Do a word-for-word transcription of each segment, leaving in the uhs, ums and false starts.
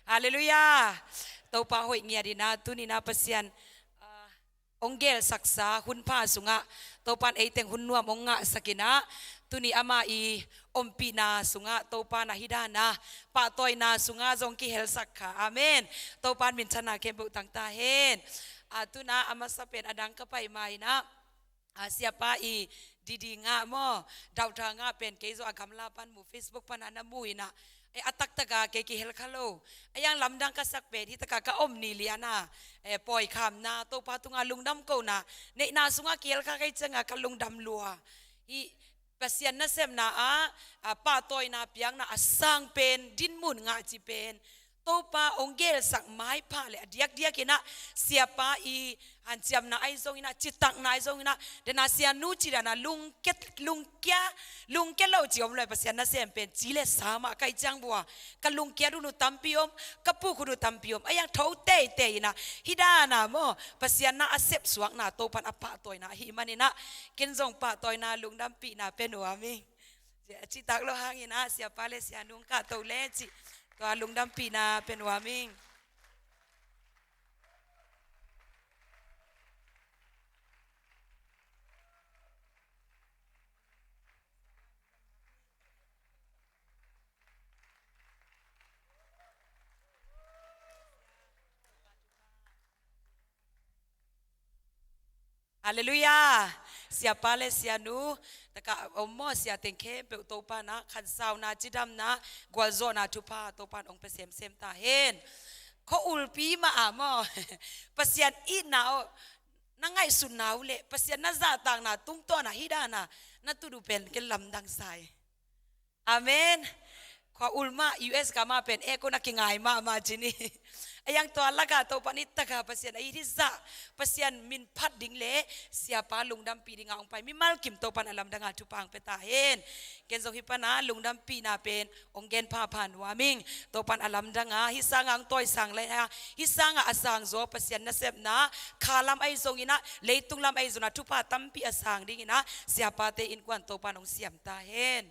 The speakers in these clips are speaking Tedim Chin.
Halleluiah. Topa hoih ngiat in ah, tuni in ah Pasian, ah, hong gelsaksa hun pha sungah Topa in ei teng hun nuam hong ngahsak in ah, tuni amah i ompihna sungah Topa in ah hih dan ah pahtawina sungah zong kihelsak kha. Amen. Topa in minthanna khempeuh tang ta hen. Ah, tu in ah a masa pen a dang ka pai ma in ah, ah, siapa i didi ngah maw, dauhta ngah pen kei zong a gamla pan mu, Facebook pan a na mu in ah, eh, a taktak a kei kihel kha lo. A iang lamdang ka sak pen hih tak a ka om ni lian a, eh, pawikhamna, Topa tungah lungdam kohna neihna sungah kihel kha kei ciang a ka lungdam lua. Hih Pasian nasepna ah, ah, pahtawina piakna a sang pen, dinmun ngah cih pen Topa hong gelsak maipha le a diakdiak in ah siapa i hanciamna ahi zong in ah, citakna ahi zong in ah, den a sianu cih dan a lungkia, lungkia, lungkia lo cih om lo. Pasian nasem pen ci le sa mah ka hih ciang bua, ka lungkiat hun uh tampi om, ka puk hun uh tampi om. A iang tho teitei in ah hih dan a maw, Pasian na a sepsuakna, Topa in a pahtawina ahih man in ah, ken zong pahtawina lungdampihna pia nuam ing. A citak lo hang in ah siapa le sianu hong kahto le cih, tua lungdampihna pia nuam ing. Halleluiah. Siapa le sianu, tak a om maw, sia teng khempeuh Topa in ah khansauna, cidamna, gualzawhna thupha Topa in hong pia semsem ta hen. Khua ulpi mah a maw, Pasian itna aw na ngaihsutna uh le Pasian na zahtakna tungtawn a hih dan a na tut uh pen ken lamdang sa hi. Amen. Khua ul mah, U S gam ah pen aircon a kingai mahmah ci ni. A iang tua lak ah Topa in hih tak a Pasian a it hih zah, Pasian min phat ding le siapa lungdampih ding a hong pai mimal kim Topa in a lamdang a thupha hong pia ta hen. Ken zong hih pan a lungdampihna pen hong gen phapha nuam ing. Topa in a lamdang a hih sang a hong tawisang lai a, hih sang a a sangzaw Pasian nasepna, kha lam ahi zong in ah, leitung lam ahi zong in ah thupha tampi a sang ding in ah siapate innkuan Topa in hong siam ta hen.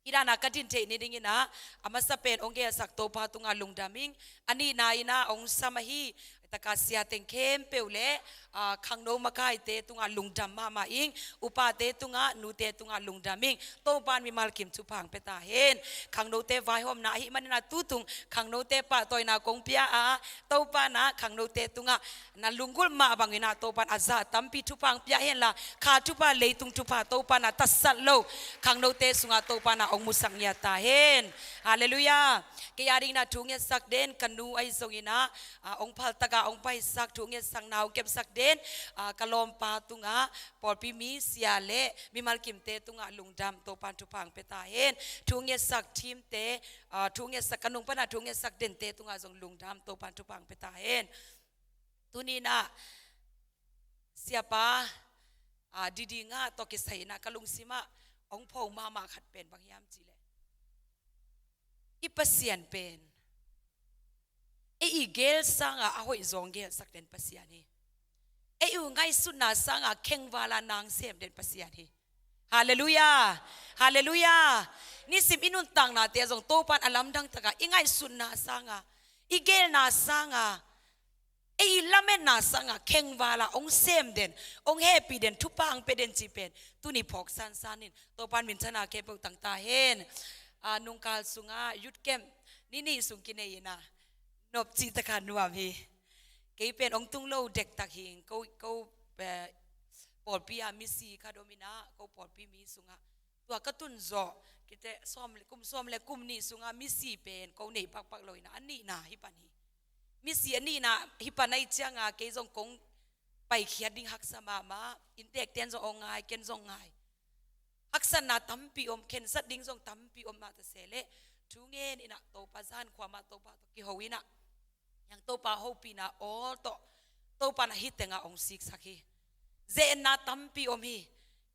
Hih dan a ka din theih ni ding in ah, a masa pen hong gelsak Topa tungah lungdam ing. A nihna in ah hong sam ahi, tak a sia teng khempeuh le, ah, khangno makaite tungah lungdam mahmah ing. Upate tungah, nute tungah lungdam ing. Topa in mimal kim thupha hong pia ta hen. Khangnote vaihawmna ahih man in ah tutung khangnote pahtawina kong pia a, Topa in ah khangnote tungah na lunggulh mah bang in ah Topa in a zah tampi thupha hong pia hen la, kha thupha, leitung thupha Topa in a tatsat lo khangnote sungah Topa in a hong musak ngiat ta hen. Halleluiah. Kei a ding in ah thu ngetsak den ka nu ahi zong in ah, ah, hong phal tak a hong paisak, thu ngetsakna hong kepsak den, ah, ka lawmpa tungah, pawlpi mi, sia le mimal kimte tungah lungdam, Topa in thupha hong pia ta hen. Thu ngetsak teamte, ah, thu ngetsak, ka nung pan a thu ngetsak dente tungah zong lungdam, Topa in thupha hong pia ta hen. Tuni in ah siapa, ah, didi ngah tawh kisai in ah ka lungsim ah hong pho mahmah khat pen bang hiam cih leh, i Pasian pen ei i gel sang a a hoih zaw hong gelsak den Pasian hi. Ei i ngaihsutna sang a khengval a na hong sem den Pasian hi. Halleluiah. Halleluiah. Nisim i nuntaknate ah zong Topa in a lamdang tak a i ngaihsutna sang a, i gelna sang a, ei i lametna sang a khengval a hong sem den, hong hehpih den, thupha hong pia den cih pen tuni phawk sansan in. Topa in minthanna khempeuh tang ta hen. Ah, nungkal sungah youth camp ni nih sung kinei in ah, nop cih tak a nuam hi. Kei pen hong tung lo dektak hi ing. Ko, ko, eh, pawlpi ah misi khat om in ah, ko pawlpi mi sungah tua ka tun zawh, kite sawm le, kum sawm le kum nih sungah misi pen ko nei pakpak lo in ah, a nihna hih pan hi. Misi a nihna hih pan ahih ciang a kei zong kong paikhiat ding haksa mahmah. Inntekte in zong hong ngai, ken zong ngai. Haksatna tampi om, khensat ding zong tampi om mah ta se leh, thu ngen in ah Topa, zan khua mah Topa tawh kiho in ah, hiang Topa hopihna awl tawh Topa in ah hih teng ah hong siksak hi. Ze-etna tampi om hi.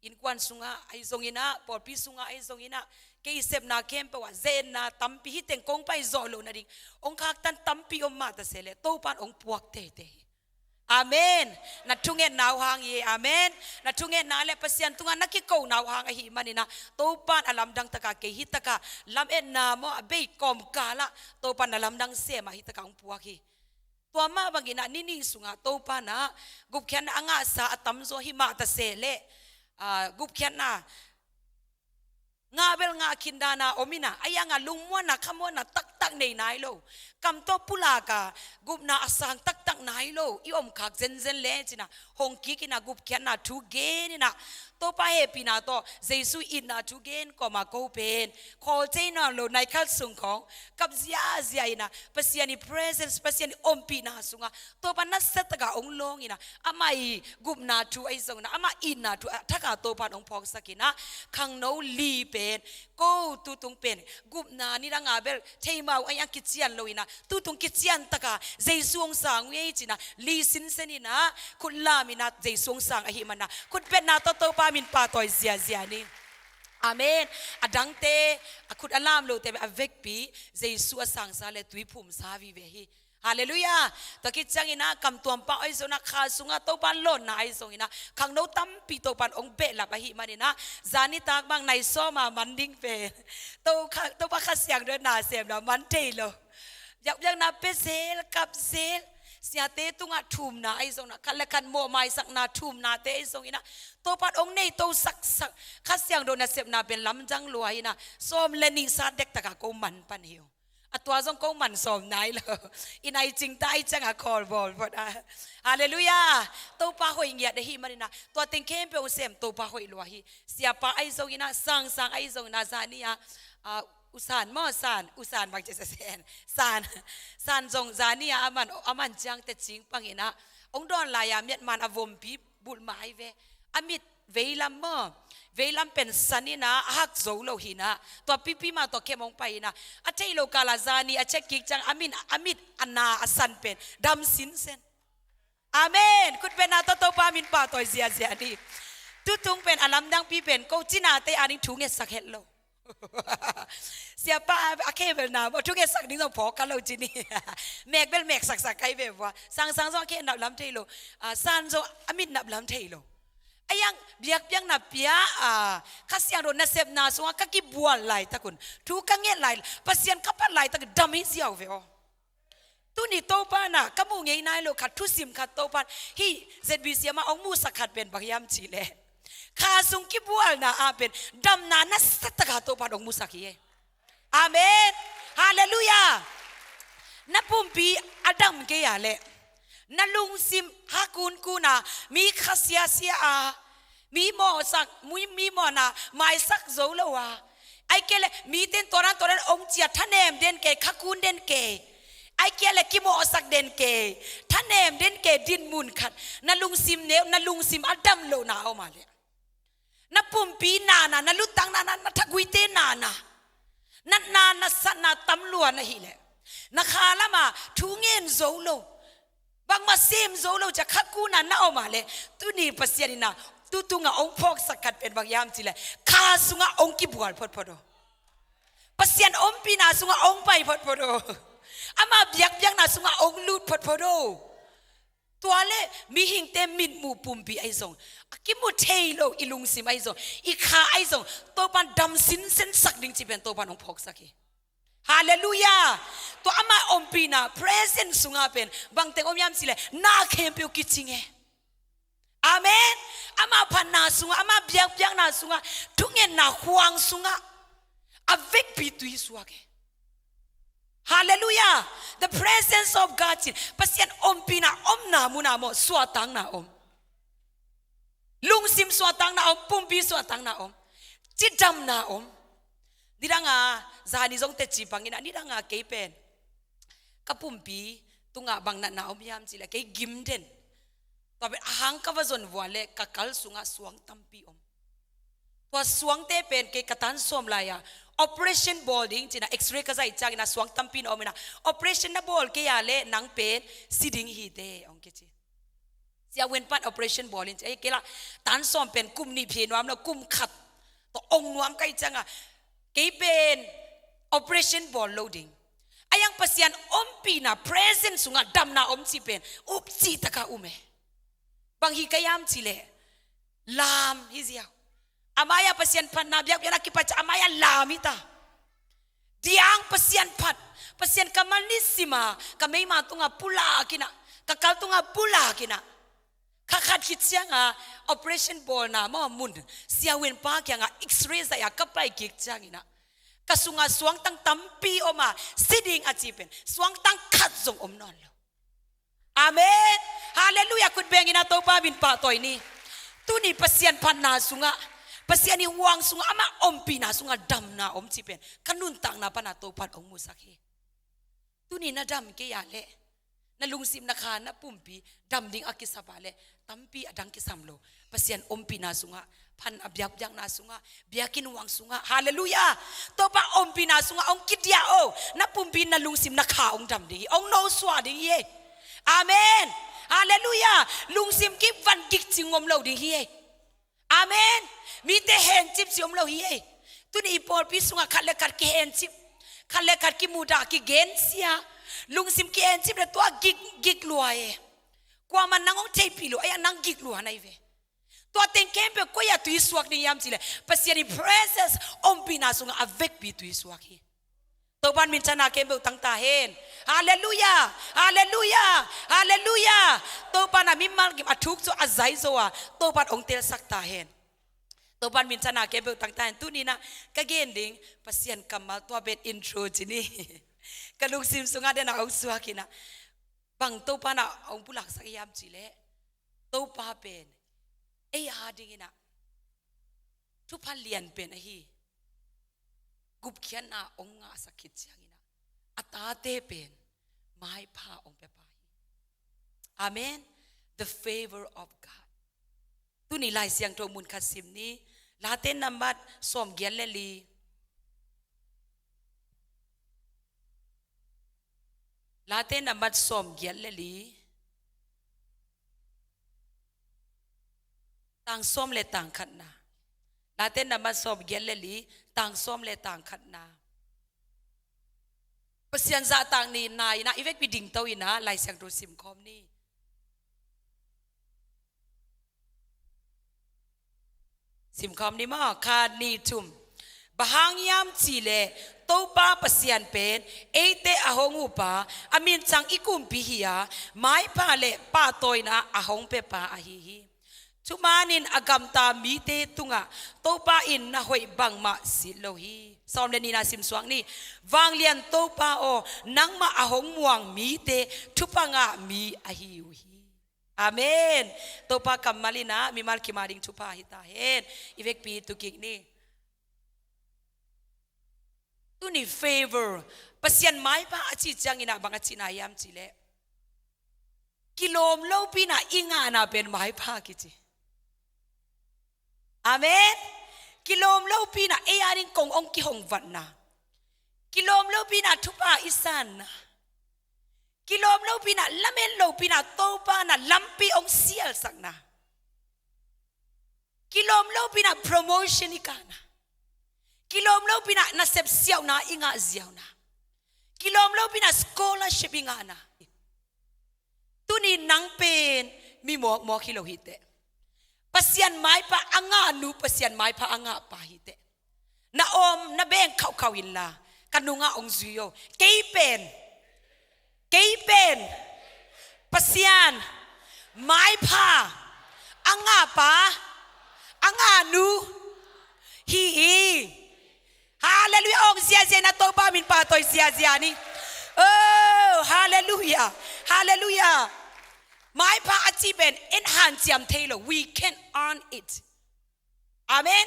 Innkuan sungah ahi zong in ah, pawlpi sungah ahi zong in ah, kei i sepna khempeuh ah ze-etna tampi, hih teng kong pai zawh loh nading hong khaktan tampi om mah ta se leh, Topa in hong puak teitei hi. Amen. Na thungetna uh hang hi. Amen. Na thungetna le Pasian tungah na kikona uh hang ahih manin ah, Topa'n a lamdang takah kei hi takah lametna maw a bei kawmkal ah Topa'n na lamdang sem ah hi takah hong puak hi. Tua mah bangin ah ni nih sungah Topa'n ah gupkhiatna a ngahsa a tamzaw hi mah ta seh leh, ah, gupkhiatna ngah bel ngah khin dan a om in ah, a iang ah lungmuanna khamuanna taktak nei nai lo, kam tawh pulak a gupna a sang taktak nai lo i om khak zenzen le cin ah hong kik in ah gupkhiatna thu gen in ah, Topa hehpihna tawh Jesu itna thu gen kawm a ko pen khawl thei nawn lo, nai khat sung khawng kap ziahziah in ah, Pasian i presence, Pasian i ompihna sungah Topa nasia takah hong lawng in ah, amah i gupna thu ahi zongin ah, amah itna thu a thak a Topa'n hong phawksak in ah, khangno li pen, ko tutung pen gupna nidang a bel thei mah uh a iang kician lo in ah, tutung kician takah Jesu hong sang uh hi cin ah, li sinsen in ah khut lam in ah Jesu hong sang ahih manin ah, khut betna tawh Topa min pahtawi ziahziah ni. Amen. A dangte, a khut a lam lote a vekpi Jesu a sangsa le tui phumsa vive hi. Halleluiah. Tua khit ciangin ah kam tuam pah ahi zongin ah, kha sungah Topa'n lawnna ahi zongin ah, khangno tampi Topa'n hong behlap ahih manin ah, zan nitak bang nai sawm a man ding pen, To kha, Topa Kha Siangtho nasepna man thei lo. Biakpiakna pia zel, kap zel. Siate tungah thumna ahi zongin ah, khat le khat mawh maisakna thumnate ahi zongin ah, Topa'n hong neitosaksak Kha Siangtho nasepna pen lamdang lua in ah, sawm le nih sa dektak a ko man pan hi uh. A tua zong ko man sawm nai lo. I nai cing ta ahih ciang a khawl bawl phot a. Halleluiah. Topa hoih ngiat ahih manin ah, tua teng khempeuh hong sem Topa hoih lua hi. Siapa ahi zongin ah, sangsang ahi zongin ah, zan ni ah, ah, U San maw, San, U San bang ci sesen. San, San zong zan ni ah, a man, a man ciang teci pang in ah, hong dawn lai a miatman a vompi bulh mah ahi ve. A mit veilam maw, veilam pen san in ah, a hak zo lo hi in ah, tua pipi mah tawh khem hong pai in ah, a theih loh kal ah zan ni a check kik ciang, a min, a mit a na a san pen dam sinsen. Amen. Khut betna tawh Topa min pahtawi ziahziah ni. Tutung pen a lamdangpi pen ko cinate a ding thu ngetsak het lo. Siapa a khe bel na, thungetsak ding zong phawk kha lo ci ni. Mek bel meksaksak kha hi ve vua. Sangsang zong a khe nap lam thei lo. Ah, San zong a mit nap lam thei lo. A iang biakpiakna pia, ah, Kha Siangtho nasepna sungah ka kibual laitak un, thu ka nget lai, Pasian ka phat laitak dam hi ziau ve aw. Tuni Topa'n ah ka muh ngei nai lo khat, thusim khat Topa'n, hih Z B C ah mah hong muhsak khat pen bang hiam cih leh, kha sung kibualna ah pen damna nasia tak a Topa'n hong muhsak hi e. Amen. Halleluiah. Na pumpi a dam kei a leh, na lungsim ha kunkun a, mi kha siasia a, mi mawhsak, mi, mi mawhna maisak zo lo a, ahih kei leh mite in tua dan tua dan hong ci a thanem den kei, kha kun den kei, ahih kei leh kimawhsak den kei, thanem den kei, dinmun khat, na lungsim neu, na lungsim a dam lohna a om a leh, na pumpi nana, na lutang nana, na thaguite nana, natna, na satna tam lua na hih leh, na kha lam ah thu ngen zo lo, bangmah sem zo lo ci a kha kun a na om a leh, tuni Pasian in ah tutung ah hong phawksak khat pen bang hiam cih leh, kha sungah hong kibual photphot aw. Pasian ompihna sungah hong pai photphot aw. Ama biakpiakna sungah hong lut photphot aw. Tua leh mihingte mitmuh pumpi ahi zong, a kimu thei lo i lungsim ahi zong, i kha ahi zong, Topa'n dam sinsensak ding cih pen Topa'n hong phawksak hi. Halleluiah. Tua ama ompihna presence sungah pen bangteng om hiam cih leh, na khempeuh kicing e. Amen. Ama phatna sungah, ama biakpiakna sungah, thungetna khuang sungah a vekpi tui suak e. Halleluiah. The presence of God cih, Pasian ompihna omna mun ah maw, suahtakna om. Lungsim suahtakna om, pumpi suahtakna om, cidamna om. Nidang a, zani zong teci bangin ah, nidang a kei pen ka pumpi tungah bang natna om hiam cih leh, kei gim den. Tua pen a hang ka va zon vua leh ka kal sungah suang tampi om. Tua suangte pen kei ka tan sawm lai a, operation bawl ding ci-in ah, X-ray ka zaih ciangin ah suang tampi na om in ah, operation na bawl kei a leh nang pen si ding hi teh, hong kici. Sia wen pan operation bawl in ci, ei kei lah tan sawm pen kum nih phei nuam lo, kum khat tawh ong nuam ka hih ciangah, kei pen operation bawl lo ding. A iang Pasian ompihna, present sungah damna om cih pen upcih taka um e. Bang hi ka hiam cih leh lam hi ziau. A mai-ah Pasian phatna biakbiakna kipat ciang a mai-ah lam hi ta. Diang Pasian phat, Pasian kammal nisim a ka meima tungah pulak in ah, ka kal tungah pulak in ah, kha khat khit ciangah operation bawlna maw mun, siavuanpa kiangah X-ray zaih a ka pai kik ciangin ah, ka sungah suangtang tampi om a, si ding a ci pen suangtang khat zong om nawn lo. Amen. Halleluiah. Khut bengin ah Topa min pahtawi ni. Tuni Pasian phatna sungah, Pasian ii huang sungah, amah ompihna sungah damna om cih pen ka nuntakna panah Topan hong musak hi. Tuni na dam kei a leh, na lungsim na kha na pumpi dam ding a kisam a leh, tampi a dang kisam lo. Pasian ompihna sungah, phatna biakbiakna sungah, biakinn huang sungah, halleluiah, Topa ompihna sungah hong kidiah o. Na pumpi, na lungsim na kha hong dam ding hi, hong nosuah ding hi ei. Amen. Halleluiah. Lungsim kip van gik cing om lo ding hi ei. Amen. Mite hencip cih om lo hi ei. Tuni i pawlpi sungah khat le khat kihencip, khat le khat kimudah, kigensia, lungsim kihencip le tua gik, gik lua e. Kuamah'n nang hong theihpih lo, a iang nang gik lua na hi ve. Tua teng khempeuh koi-ah tui suak ding hiam cih leh, Pasian ii presence ompihna sungah a vekpi tui suak hi. Topan minthanna khempeuh tang ta hen. Halleluiah. Halleluiah. Halleluiah. Topan a mimal kim a thuk cu a zai zo a, Topan hong telsak ta hen. Topan minthanna khempeuh tang ta hen. Tuni-in ah ka gen ding Pasian kammal tua pen intro ci ni. Ka lungsim sungah den a hong suak in ah, bang Topan ah hong pulaksak hiam cih leh, Topa pen ei a dingin ah thupha lian pen ahi. Gupkhiatna hong ngahsak khit ciangin ah, a tate pen maipha hong pia pa hi. Amen. The favor of God. Tuni Lai Siangtho mun khat sim ni. Late nambat sawmgiat le li. Late nambat sawmgiat le li. Tang sawm le tang khatna. Late nambat sawmgiat le li, tang sawm le tang khatna. Pasian zahtak ni, na in ah i vekpi dingto in ah Lai Siangtho simkhawm ni. Simkhawm ni maw, khat, nih, thum. Bang hang hiam cih leh Topa Pasian pen eite a hong up a, a min ciang i kumpi hi a, maipha le pahtawina a hong pia pa ahi hi. Thumanin a gamta mite tungah Topa in na hoih bangmah sit lo hi. Sawm le nihna simsuak ni. Vanglian Topa aw, nangmah a hong muang mite thupha ngah mi ahi uh hi. Amen. Topa kammal in ah mimal kim a ding thupha hi ta hen. I vekpi tu kik ni. Tuni favor, Pasian maipha a cih ciangin ah bang a cihna hiam cih leh, kilawm lopi-in ah i ngahna pen maipha kici. Amen. Kilawm lopi-in ah ei a ding kong hong kihong vatna, kilawm lopi-in ah thupha i sanna, kilawm lopi-in ah lamen lopi-in ah Topa in ah lampi hong sialsakna, kilawm lopi-in ah promotion i kahna, kilawm lopi-in ah nasep siauhna i ngah ziauna, kilawm lopi-in ah scholarship i ngahna. Tuni nang pen mi mawkmawk hi lo hi teh. Pasian maipha a ngah nu, Pasian maipha a ngah pa hi teh. Na om, na beng khauhkhauh inla, ka nungah hong zui o. Kei pen, kei pen Pasian maipha a ngah pa, a ngah nu hi hi. Halleluiah. Hong ziazia in ah Topa min pahtawi ziazia ni. Oh, halleluiah. Halleluiah. Maipha a cih pen en hanciam thei lo. We can't earn it. Amen.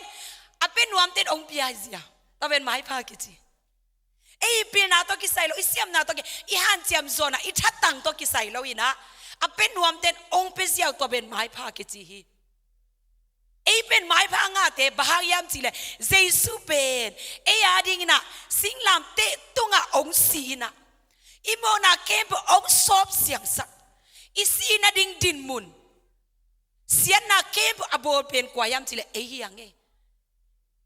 A pia nuamte in hong pia hi zia. Tua pen maipha kici. Ei i pilna tawh kisai lo, i siamna tawh ki, i hanciam zawnna, i thatang tawh kisai lo in ah, a pia nuamte in hong pia ziau, tua pen maipha kici hi. Ei pen maipha a ngahte bang hang hiam cih leh, Jesu pen ei a dingin ah singlamteh tungah hong si in ah, i mawhna khempeuh hong sawp siangsak, i sihna ding dinmun, siatna khempeuh a bawl pen kua hiam cih leh ei hi hang e.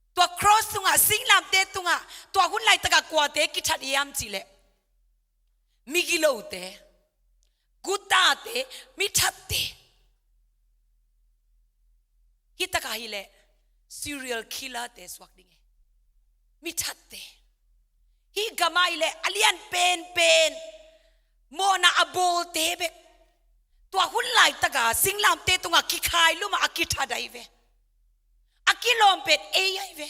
Tua cross tungah, singlamteh tungah, tua hun laitakah kuate kithat hiam cih leh, lote, gutate, mi thatte. Hi takah hileh serial killer te suak ding e. Mi thatte. Hih gamah hileh a lian penpen, mawhna a bawlte bek. Tua hun laitaka singlamteh tungah kikhailum a, a kithat ahi ve. A kilawm pen ei ahi ve.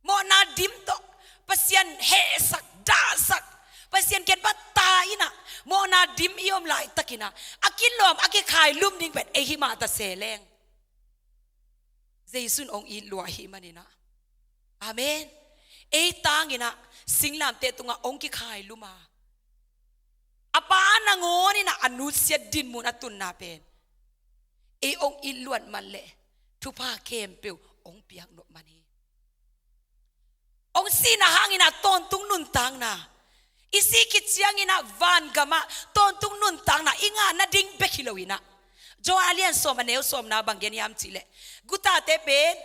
Mawhna dim tawh Pasian hehsak, dahsak, Pasian genpa ta in ah, mawhna dim i om laitakin ah, a kilawm, a kikhailum ding pen ei hi mah ta se leng, Jesu in hong it lua ahih manin ah. Amen. Ei tangin ah singlamteh tungah hong kikhailum a, a Pa nangawn in ah a nutsiat dinmun a tunna pen ei hong it luat man leh thupha khempeuh hong piak nop man hi. Hong sihna hangin ah tawntung nuntakna, i sih khit ciangin ah vangamah tawntung nuntakna i ngah nading bek hi lo in ah, Johan a lian sawm, a neu sawmna bang gen hiam cih leh, gutate pen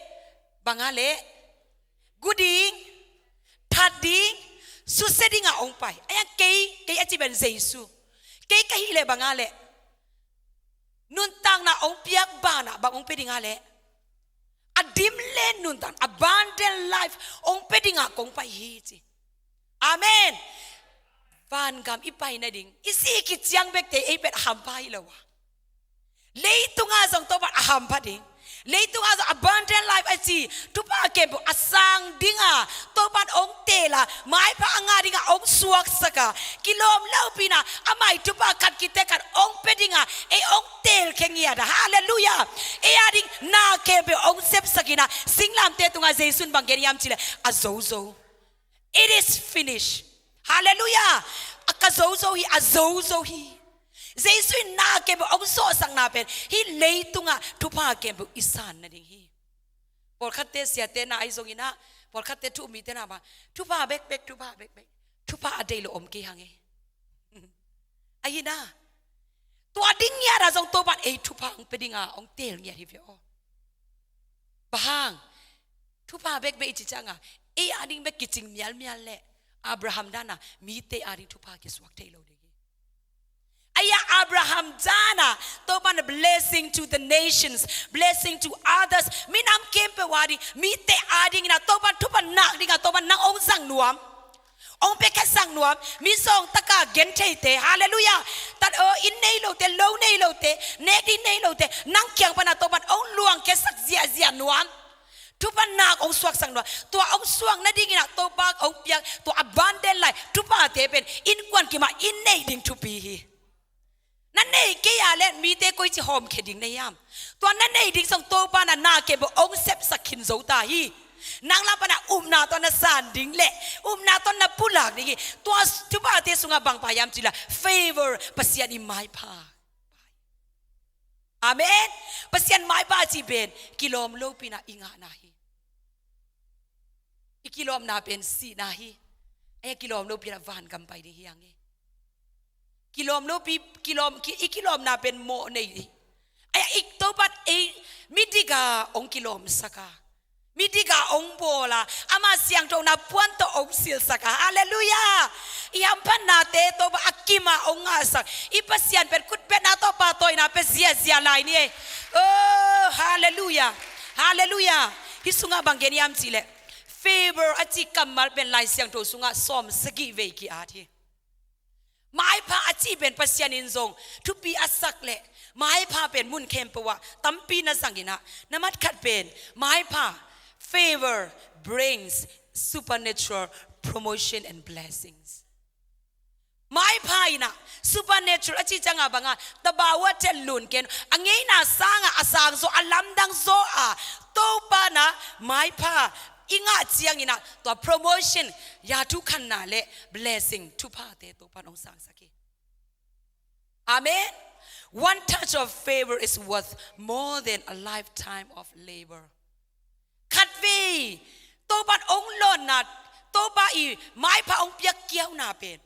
bang a leh, gu ding, that ding, susia dingah hong pai. Ahi a, kei, kei a cih pen Jesu. Kei ka hih leh bang a leh, nuntakna hong piak banah bang hong pia ding a leh, a dim le nuntakna, abundant life hong pia dingah kong pai hi ci. Amen. Vangam i pai nading, i sih khit ciang bekte ei pen a hampha hi lo a, leitungah zong Topa'n a hampha ding. Leitungah zong abundant life a ci thupha khempeuh a sang dinga Topa'n hong teel a, maipha a ngah dinga hong suaksak a, kilawm lopi in ah amah i thupha khat khit khat hong pia dinga ei hong teelkhia ngiat a. Halleluiah. Ei a ding na khempeuh hong sepsak in ah, singlamteh tungah Jesu in bang gen hiam cih leh, a zozo. It is finished. Halleluiah. A ka zozo hi, a zozo hi. Jesu in na khempeuh hong sawhsakna pen hih leitungah thupha khempeuh i san nading hi. Pawlkhatte siate na ahi zongin ah, pawlkhatte thu-um mite na bang, thupha bekbek, thupha bekbek. Thupha a deih lo om kei hang e. Ahi na. Tua ding ngiat ah zong Topa'n ei thupha hong pia dinga hong teel ngiat hi ve aw. Bang hang? Thupha bekbek i cih ciangah, ei a ding bek kicing mialmial leh Abraham dan a mite a ding thupha kisuak thei lo ding hi. Ahi a, Abraham dan a Topa'n blessing to the nations, blessing to others, minam khempeuh a ding, mite a dingin ah Topa'n thupha nak dingah Topa'n nang hong zang nuam. Hong piakhia zang nuam, mi zawng taka gen theite, halleluiah. Tat aw, inn nei lote, lo nei lote, nek ding nei lote, nang kiang pan ah Topa'n hong luangkhiasak ziahziah nuam. Thupha nak hong suaksak nuam. Tua hong suak nadingin ah Topa hong piak tua abundant life, thuphate pen innkuan kimah i neih ding thupi hi. Na nei kei a leh mite koici hawmkhia ding na hiam? Tua na neih ding zong Topa'n ah na khempeuh hong sepsak khin zo ta hi. Nang lam pan ah upna tawh na san ding leh upna tawh na pulak ding hi. Tua thuphate sungah bang pai hiam cih leh, favor, Pasian i maipha. Amen. Pasian maipha cih pen kilawm lopi in ah i ngahna hi. I kilawmna pen sihna hi. Ahi a, kilawm lopi in ah vangam pai ding hi hang e. Kilawm lopi, kilawm, ki, i kilawmna pen mawh nei hi. Ahi a, i Topa'n ei midika hong kilawmsak a, midika hong bawl a, ama siangthona puan tawh hong silsak a. Halleluiah. I hamphatnate Topa a kimah hong ngahsak. I Pasian pen khutbetna tawh pahtawina pia ziahziah lai ni e. Oh, halleluiah. Halleluiah. Hih sungah bang gen hiam cih leh, favor a cih kammal pen Lai Siangtho sungah sawm sagih vei ki-at hi. Maipha a cih pen Pasian in zong thupi a sak leh maipha pen mun khempeuh ah tampi na zang in ah, na mat khat pen maipha, favor brings supernatural promotion and blessings. Maipha in ah, supernatural a cih ciangah bang a, tabau a thet lun ken, a ngeina sangah a sang zaw, a lamdang zaw a, Topa'n ah maipha i ngah ciangin ah tua promotion, yathu khanna leh blessing, thuphate Topa'n hong sangsak hi. Amen. One touch of favor is worth more than a lifetime of labor. Khatvei Topa'n hong lawnna, Topa i maipha hong piak kiauna pen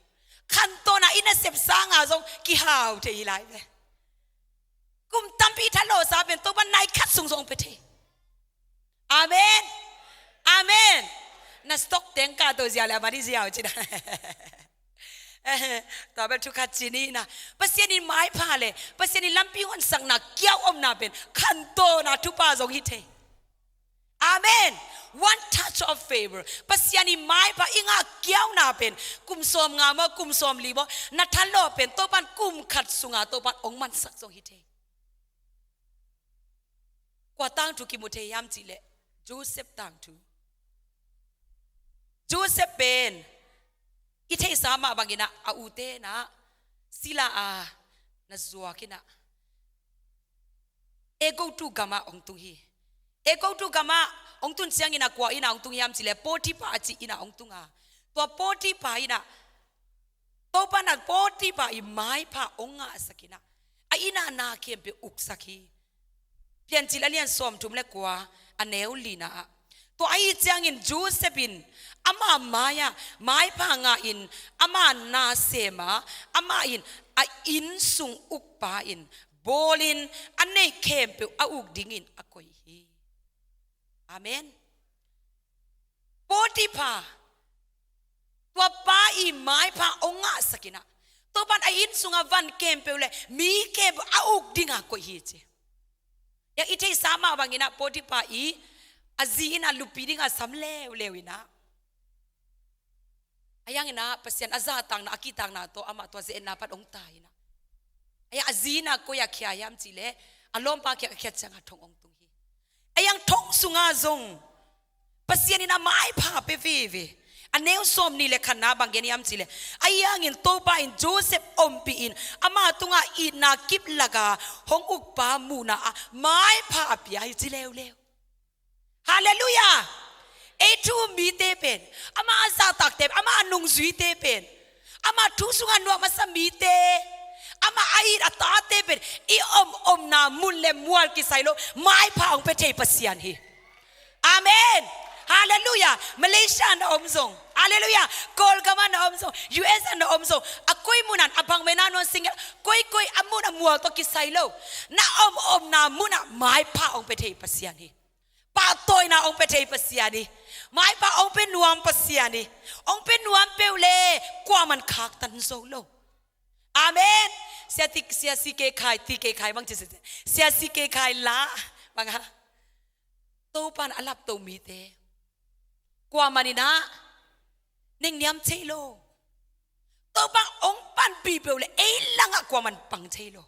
khantawn a i nasep sangah zong kihau thei hi lai ve. Kum tampi thalawhsa pen Topa'n nai khat sung zong hong pia thei. Amen. Amen. Na stock teng kah to ziau leh a mani ziau cih na. Tua bel thu khat ci ni na. Pasian in maipha le Pasian in lampi honsakna kiau omna pen khantohna thupha zong hi thei. Amen. One touch of favor. Pasian in maipha i ngah kiauna pen kum sawm nga maw, kum sawm li maw, na thalawh pen Topan kum khat sunga Topan ong mansak zong hi thei. Kua tangthu kimu thei hiam cihleh Joseph tangthu. Joseph pen i theihsa mah bangin ah a ute in ah sila a na zuak in ah Egotu gamah ong tung hi. Egotu gamah ong tun ciangin ah kua in ah ong tung hiam cihleh Potiphar a ci in ah ong tung a. Tua Potiphar in ah Topan ah Potiphar i maipha ong ngahsak in ah a inn ah na khempeuh uksak hi. Piancil a lian sawmthum le kua, a neu lina ah. Tua ahi ciangin Joseph in ama mai-ah maipha ngahin ama na sem a, amah in a inn sung ukpa in bawlin a neih khempeuh a uk dingin a koih hi. Amen. Potiphar, tua pa i maipha ong ngahsak in ah Topan a inn sunga van khempeuh le mi khempeuh a uk dinga koih hi ci. Yang i theihsa mah bangin ah Potiphar i a zi in ah lupi dinga sam leuleu in ah a yang in ah Pasian a zahtakna, a kihtakna tawh amah tua ze-etna pan ong tai in ah a yang a zi in ah koi-ah khia hiam cihleh a lawmpa kiang a khia ciangah thong ong tung hi. A yang thong sunga zong Pasian in a maipha pia veve. A neu sawmnih le khatna bang gen hiam cihleh a yang in Topa in Joseph ompih in ama tungah itna kip laka hong ukpa muhna ah maipha a pia hi ci leuleu. Halleluiah. Ei thu um mite pen, ama a zahtakte pen, ama a nungzuite pen, ama thu sungah nuam a sa mite, ama a it a tate pen i om omna mun le mual kisai lo maipha hong pia thei Pasian hi. Amen. Halleluiah. Malaysia na om zong, halleluiah, Kawlgam ah na om zong, U S ah na om zong, a koi mun ah, a bang mena nuan single, koi koi a mun a mual tawh kisai lo, na om omna mun ah maipha hong pia thei Pasian hi. Pahtawina hong pia thei Pasian hi. Maipha hong pia nuam Pasian hi. Hong pia nuam peuh le kuaman khaktan zo lo. Amen. Sia ti, sia si ke khai, ti ke khai bang ci sia, sia si ke khai la bang ha. Topan a lapto mite kuaman in ah nengniam thei lo. Topa hong panpih peuh le ei langah kuaman pang thei lo.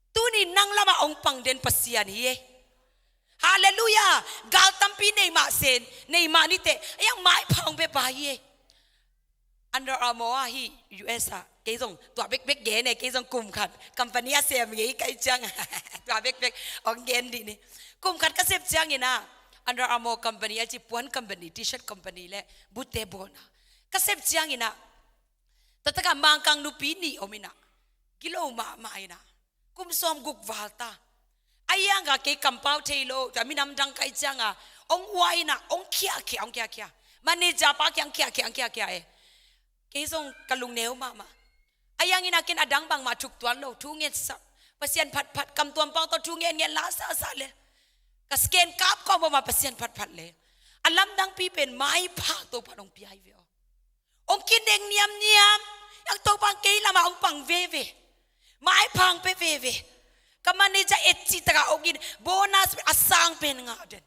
Tuni nang lamah hong pang den Pasian hi e. Halleluiah. Gal tampi nei mah sen, nei mah niteh a yang maipha hong pia pa hi e. Under Armour ah hi U S ah, kei zong tua bekbek gen e, kei zong kum khat company a sem ngei kai ciang tua bekbek hong gen dih ni. Kum khat ka sep ciangin ah Under Armour company a ci puan company, T-shirt company le butte bawlna ka sep ciangin ah, tua takah Mangkang nupi nih om in ah, gilo mahmah in ah, kum sawm guk val ta. A yang a kei kampau thei lo, tua minam dang kai cianga hong hua in ah, hong khiakhia, hong khiakhia. Manager pa kiang khiakhia, hong khiakhia e. Kei zong ka lungneu mahmah. A yang in ah ken a dang bangmah thuk tuan lo, thu ngetsak, Pasian phatphat, kamtuam pau tawh thu ngetnget la sasa le ka scan kap kawm bawmah Pasian phatphat le a lamdangpi pen maipha Topan hong pia hi ve aw. Hong kineng niamniam, yang Topan kei lamah hong pang veve. Maipha hong pia veve. Ka manager et cih takah hong in, bonus a sang pen ngah den.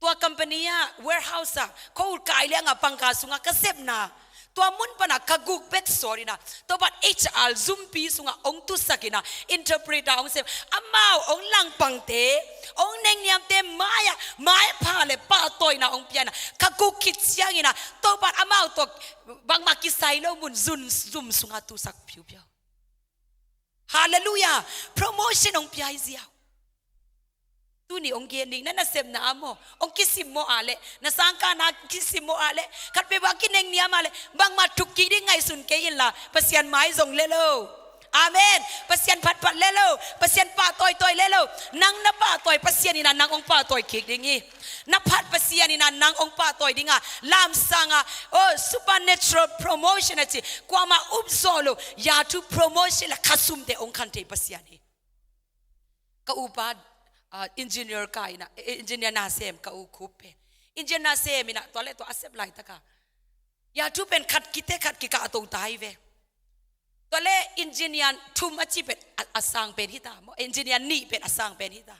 Tua company ah, warehouse ah, ka ut kai liangah pangkha sungah ka sepna, tua mun panah ka guk bek sawt in ah, tua pan H R zumpi sungah hong tusak in ah, interpreter hong sem, amau hong langpangte, hong nengniamte mai-ah maipha le pahtawina hong pia in ah, ka guk khit ciangin ah, tua pan amau tawh bangmah kisai lo mun zum sungah tusak piupiau. Halleluiah. Promotion hong pia hi ziau. Tuni hong gen ding, na nasepna ah maw, hong kisimmawh ah leh, na sangkahna kisimmawh ah leh, khatpeuh ah kinengniam ah leh, bangmah thuk kik ding ngaihsun kei inla, Pasian mai zong le lo. Amen. Pasian phatphat le lo, Pasian pahtawitawi le lo. Nang na pahtawi, Pasian in ah nang hong pahtawi kik ding hi. Na phat, Pasian in ah nang hong pahtawi ding a, lamsang a, oh, supernatural promotion a ci, kuamah upzawh lo, ya thu promotion la khasumte hong khan thei Pasian hi. Ka upa, ah, engineer ka in ah, eh, engineer na sem, ka u Khup pen engineer na sem in ah, tua le tua a sep laitak a, ya thu pen khat kite khat kikah a to ta hi ve. Tua le engineer thum a ci pen a, a sang pen hi ta maw, engineer nih pen a sang pen hi ta.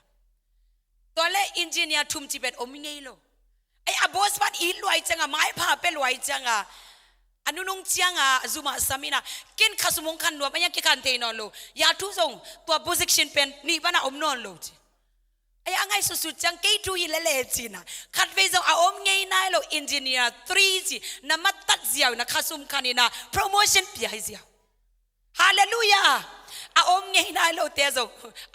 Tua le engineer thum ci pen om ngei lo. Ai, a boss pan it luai cianga, maipha pia luai cianga, a nunung cianga, a zumah sam ina, ken khasum hong khan nuam, a iang kikhan thei nawn lo. Ya thu zong, tua position pen nih pana om nawn lo ci. Ai, a ngaihsutsut ciang kei thu hi lele cina. Khatvei zong a om ngei nai lo, engineer three ci, na matat ziau ina, khasum khan ina, promotion pia hi ziau. Halleluiah. A om ngei nai lote zong,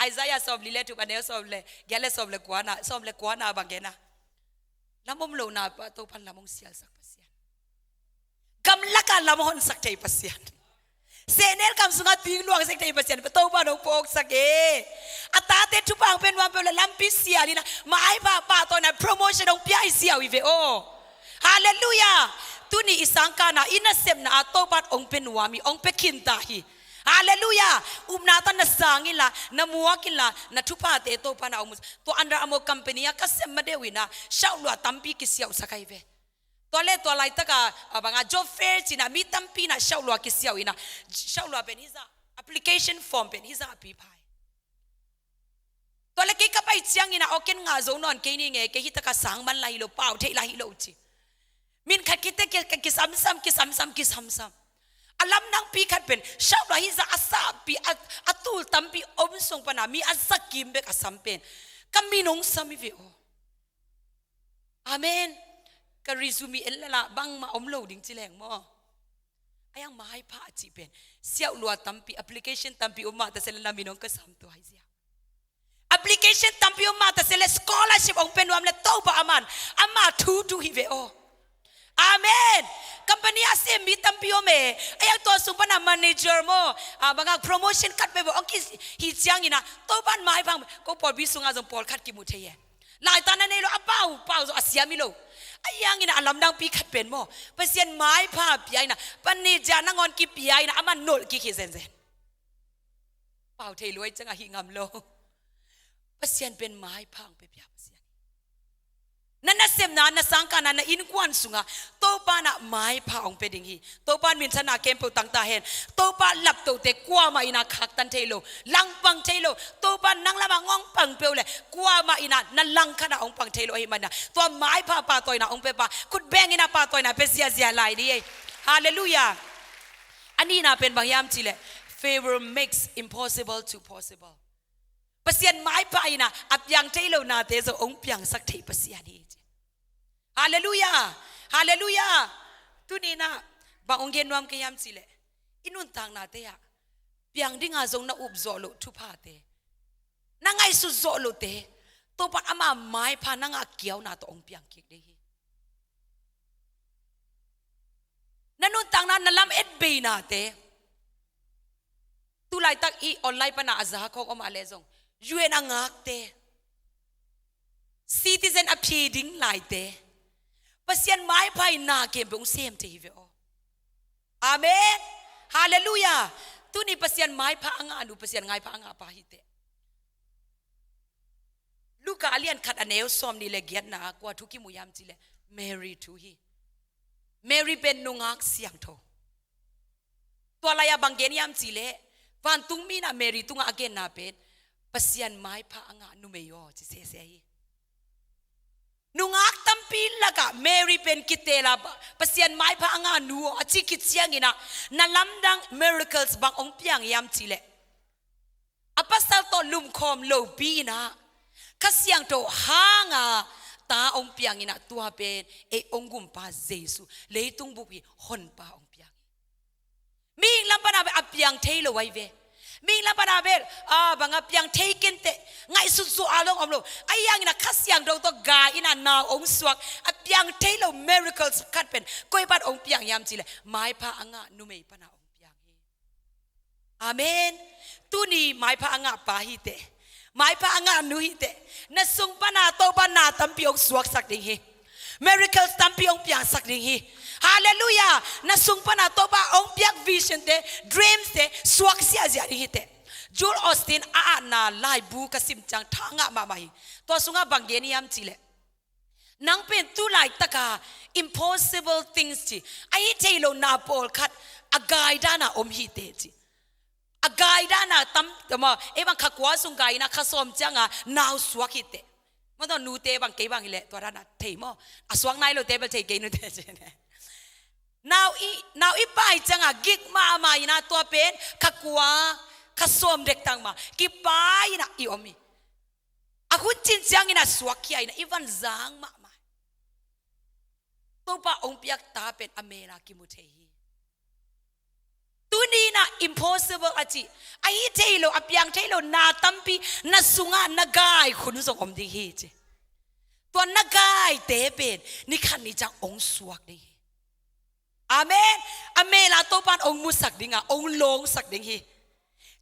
Isaiah sawm li le thum, a neu sawm le giat le sawm le kuana, sawm le kuana bang gena. Lam om lo na pa, Topan lam hong sialsak Pasian. Gamlaka lam hon sak thei Pasian. Sehnel kam sunga tuing luang sak thei Pasian, pa Topan hong pawk sak e. A tate thupha hong pia nuam peuh le lampi sial ina, maipha pahtawina promotion hong pia hi ziau hi ve aw. Halleluiah. Tuni i sangkahna, i nasepna a Topan hong pia nuam hi, hong pia khinta hi. Halleluiah. Upna tan na sang inla, na muak inla, na thuphate Topan a hong mu. Tua Under Armour company a ka sem ma deuh ina, siauhlua tampi kisiauhsak ahi ve. Tua le tua laitaka, a banga job fair cina, mi tampi na siauhlua kisiau ina, siauhlua pen hizah, application form pen hizah a pi phai. Tua le kei ka pai ciangina, aw ken ngah zo nawn kei ni nge, kei hitaka sang man la hi lo, pau theih la hi lo ci. Min khat kite ki, ki, kisamsam, kisamsam, kisamsam. A lamdang pi khat pen, siauhlua hizah a sahpi, a, a tul tampi om sung pana, mi a zakim bek a sam pen. Ka min hong sam hi ve aw. Amen. Ka resume en lala bangmah om lo ding ci leng maw. A iang maipha a cih pen, siauhlua tampi, application tampi om mah ta se le na min hong ka sam tua hi zia. Application tampi om mah ta se le scholarship hong pia nuam le Topa aman, ama thu thu hi ve aw. Amen. Company a sem mi tampi om e. A iang tua sung pana manager maw, a banga promotion khat pe bo hong ki hi ciangina, Topan maipha, ko pawlpi sunga zong pawlkhat kimu thei e. Laitan a nei lo, a pau, pau zong a siam hi lo. A iangina a lamdang pi khat pen maw, Pasian maipha pia ina, manager nangawn kipia ina, aman nolh kik hi zenzen. Pau thei luai cianga hih ngam lo. Pasian pen maipha hong pia pia Pasian. Na nasepna, na sangkahna, na innkuan sunga Topa na maipha hong pia ding hi. Topa minthanna khempeuh tangta hen. Topa laptohte kuamah ina khaktan thei lo, langpang thei lo. Topa nang lama hong pang peuh le kuamah ina na langkhatna hong pang thei lo ahi mana, tua maipha pahtawina hong pia pa, khut beng ina pahtawina pia ziazia lai dih. Halleluiah. A nihna pen bang hiam cih leh, favor makes impossible to possible. Pasian maipha ina a piang thei lo nate zong hong piangsak thei Pasian hi ci. Halleluiah. Halleluiah. Tuni ina bang hong gen nuam ka hiam cih leh, i nuntaknate ah piang dinga zong na up zawh loh thuphate, na ngaihsut zawh lohte, Topan ama maipha na ngah kiauna tawh hong piang kik ding hi. Na nuntakna, na lam et beinate, tu laitak i online pana a za khawng om a le zong, U N a ngakte, citizen a phi ding laite, Pasian maipha in na khempeuh hong sem thei hi ve aw. Amen. Halleluiah. Tuni Pasian maipha a ngah nu, Pasian maipha a ngah pa hi teh. Luka a lian khat a neu sawmnih le giatna ah kua thu kimu hiam cih leh, Mary thu hi. Mary pen nungak siangtho. Tua lai-ah bang gen hiam cih leh, vantungmi in ah Mary tungah a genna pen, Pasian maipha a ngah numei aw ci sese hi. Nungak tampi lakah Mary pen kiteel a, Pasian maipha a ngah nu aw a ci khit ciangin ah, na lamdang miracles bang hong piang hiam cih leh, a pasal tawh lumkhawm lopi in ah, Kha Siangtho hanga ta hong piang in ah, tua pen ei hong gumpa Jesu, leitung bup hi Honpa hong piang hi. Mihing lam pana bel a piang thei lo ahi ve. Mihing lam pana bel, a, bang a piang thei kei inteh, ngaihsut zawh a long om lo. Ahi hangin ah Kha Siangtho tawh gai in ah nau hong suak, a piang thei lo miracles khat pen koi pan hong piang hiam cih leh, maipha a ngah numei pana hong piang hi. Amen. Tuni maipha a ngah pa hi teh, maipha a ngah nu hi teh, na sung pana Topa na tampi hong suaksak ding hi. Miracles tampi hong piangsak ding hi. Halleluiah. Na sung pana Topa hong piak vision te, dreams te suak ziahziah ding hi teh. Joel Osteen a atna laibu ka sim ciang tha ngah mahmah hi. Tua sungah bang gen hiam cih leh, nang pen tu laitaka impossible things ci, a hi thei lo na pawlkhat a gai dana om hi teh ci. A gai dan a tam, tam a, ei bang kha kua sung gai in a kha sawm ciang a nau suak hi teh. Maw tawh nute bang kei bang hi leh tua dan a thei maw. A suak nai lote bel thei kei nute ci ne. Nau i, nau i pai ciang a gik mahmah in a tua pen kha kua, kha sawm dek tang mah kipai in a i om hi. A hun cin ciang in a suak khia in a i van zang mahmah. Topa hong piak ta pen a mel a kimu thei hi. Tuni in a impossible a ci, a hi thei lo, a piang thei lo na tampi na sungah na gai hun zong om ding hi ci. Tua na gaite pen ni khat ni ciang hong suak ding hi. Amen. A mel a Topa in hong musak ding a, hong lawngsak ding hi.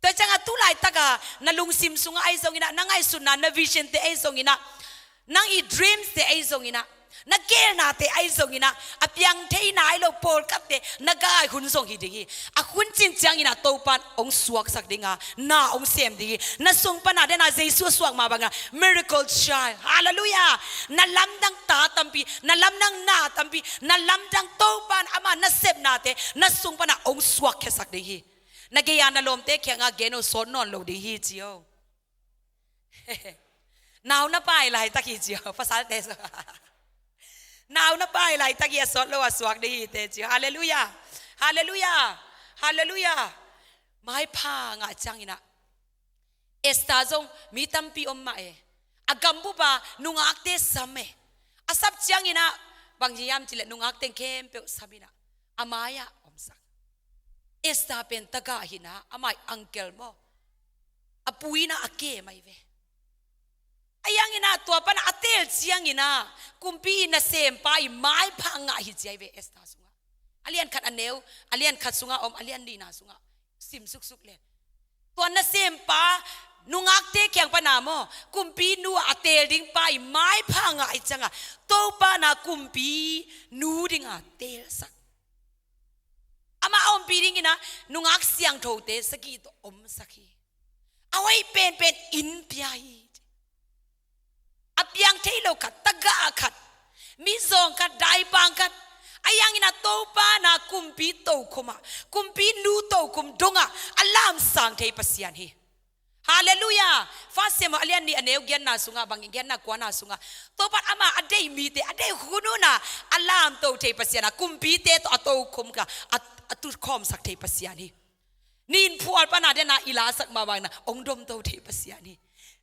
Tua ciang a tu laitak a na lungsim sungah ahi zong in a, na ngaihsutna, na vision te ahi zong in a, nang i dreams te ahi zong in a, na gelnate ahi zong in a, a piang thei nai lo pawlkhatte na gai hun zong hi ding hi. A hun cin ciang in a Topa in hong suaksak ding a, na hong sem ding hi. Na sung pan a den a Jesu a suak mah bang a miracle child. Hallelujah. Na lamdang ta tampi, na lamdang na tampi, na lamdang Topa in ama nasepnate na sung pan a hong suakkhiasak ding hi. Na gei a na lawmte kiangah gen o, sawt nawn lo ding hi ci o. Nau na pai laitak hi ci o, pasalte sung. Nau na pai laitak hi a sawt lo a suak ding hi te ci o. Hallelujah. Hallelujah. Hallelujah. Maipha ngah ciang in a Esther zong mi tampi om mah e. A gambup a nungakte sam e. A sap ciang in a bang ci hiam ci leh nungakte khempeuh sam in a a mai-ah omsak. Esther pen tagah hi in a, a mai uncle maw. A pu in a a kem ahi ve. A hiang in a tua pan a a teel ciang in a kumpi i nasempa i maipha ngah hi ci ahi ve Esther sungah. A lian khat a neu, a lian khat sungah om, a lian nihna sungah sim suksuk le. Tua nasempa nungakte kiang pan a maw, kumpi nu a a teel ding pa i maipha ngah i ciang a, Topa in a kumpi nu ding a teelsak. Amah a ompih ding in a nungak siangthote sagih tawh omsak hi. A hoih penpen in pia hi. A piang thei lo khat, tagah khat, mizawng khat, daibang khat, a hiang in a Topa in a kumpi tokhom ah, kumpi nu tokhom dong ah a lamsang thei Pasian hi. Hallelujah. First Samuel a lian nih a neu giatna sungah, bang giatna kuana sungah, Topa in ama a deih mite a deih hun hun a a lamto thei Pasian a, kumpite tawh a tokhom kha a, a tutkhawmsak thei Pasian hi. Nin phual pan a den a i lasak mah bang in a hong domto thei Pasian hi.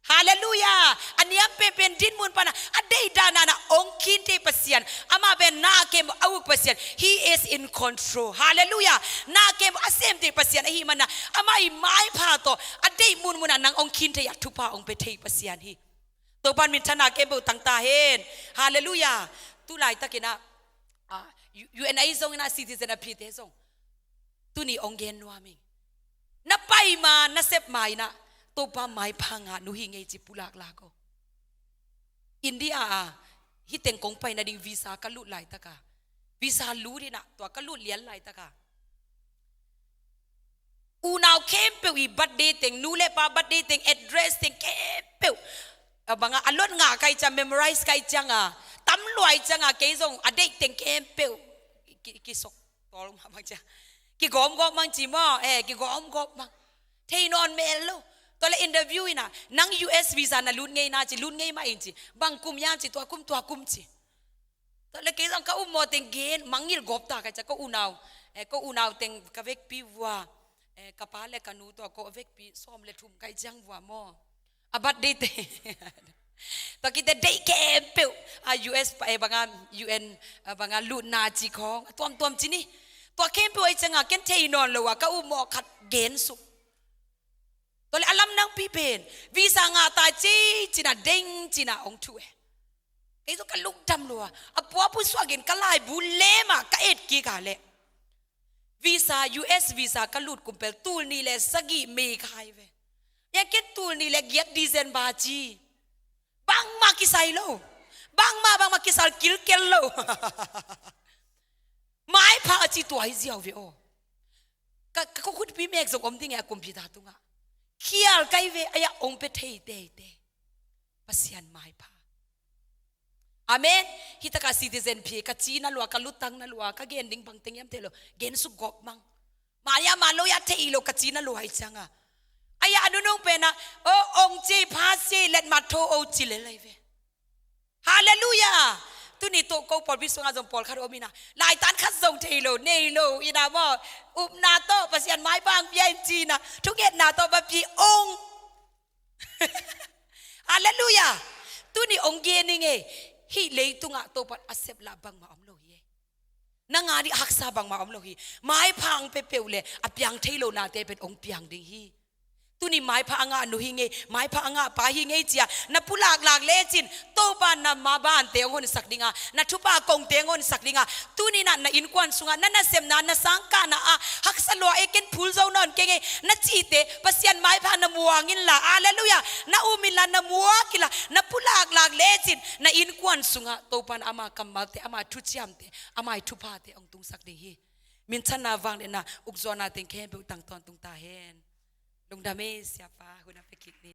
Hallelujah. A niam penpen dinmun pan a a deih dan a na hong khin thei Pasian. Amah pen na kem a uk Pasian. He is in control. Hallelujah. Na kem a sem thei Pasian ahih man a, amah i maipha tawh a deih munmun a nang hong khin thei a thupha hong pia thei Pasian hi. Topa in minthanna kempeuh tang ta hen. Hallelujah. Tu laitak in a, ah, U-, U N ahi zong in a, citizen a phite zong tuni hong gen nuam ing. Na pai ma, na sep ma in a, Topa maipha ngah nu hi ing ei ci pulak lak o. India a hih teng kong pai nading visa ka lut laitak a, visa lut in a tua ka lut lian laitak a, unau khempeuh i birthday teng, nu le pa birthday teng, address teng khempeuh, a bang a, a lot ngah ka hih ciang, memorize ka hih ciang a, tam lua hih ciang a, kei zong a deih teng khempeuh ki, ki, kisok tawl mah bang ci a, kigawmgawp mang ci maw, eh, kigawmgawp mang. Thei nawn mel lo. Tua leh interview in a, nang U S visa na lut ngei na ci, lut ngei mah ing ci, bang kum hiam ci, tua kum, tua kum ci. Tua leh kei zong ka upmawh teng gen, mangngilh gawp ta ka hih ciang, ka unau, eh, ka unau teng ka vekpi vua, eh, ka pa le ka nu tawh ka vekpi sawm le thum ka hih ciang vua maw. A birthday teng. Tua khit teh deih khempeuh, a U S pa, eh, bang a U N, eh, bang a lutna ci khawng, a tuamtuam ci ni. Tua khempeuh ahih ciang a ken thei nawn lo a, ka upmawh khat gen suk. Tua leh a lamdangpi pen visa ngah ta ci, ci in a deng ci in a hong thu e. Kei zong ka lungdam lua. A pua pu suak in ka laibu lem a ka et kik a leh, visa, U S visa ka lut kum pen tul nih le sagih May ka hi ve. Hia ken tul nih le giat December ci. Bangmah kisai lo. Bangmah, bangmah kisal kilkel lo. Maipha a ci tua hi ziau ve aw. Ka, ka khutpi mek zong om ding e a kumpi ta tungah. Khial ka hi ve, a hiah hong pia thei teitei. Pasian maipha. Amen. Hih takah citizen phi ka ci na lua, ka lutang na lua, ka gen ding bang teng hiam thei lo. Gen suk gawp mang. Maya ma lo ya thei lo ka ci na lo hai cianga. Aya a nunung pena, o ong ci pha ci let ma tho o ci le lai ve. Halleluiah. Tuni to ko pawlpi sunga zong pawlkhat om ina. Laitan khat zong thei lo, nei lo, ina maw. Upna to, Pasian maipha ang pia in cina. Thungetna to, papi ong. Halleluiah. Tuni ong gen ing e. Hih leitunga Topan a sep la bangma om lo hi e. Na nga dih haksa bangma om lo hi. Maipha ang pepeuh le a piang thei lo nate pen ong piang ding hi. Tuni maipha a ngah nu hi ngei, maipha a ngah pa hi ngei cia na pulaklak lecin Topa na ma bante ong honsak dinga, na thupha kongte ong honsak dinga. Tuni na na innkuan sunga na nasepna na sangkahna a haksa lua e, ken phul zo nawn kei ngei na cihte Pasian maipha na muang inla, halleluiah, na um inla na muak inla na pulaklak lecin na innkuan sunga Topa na ama kammalte, ama thuciamte, ama i thuphate ong tungsak ding hi. Minthanna vangliatna ukzuana teng khempeuh tang tawntung ta hen. Lungdam e siapa, hun a pia kik ni.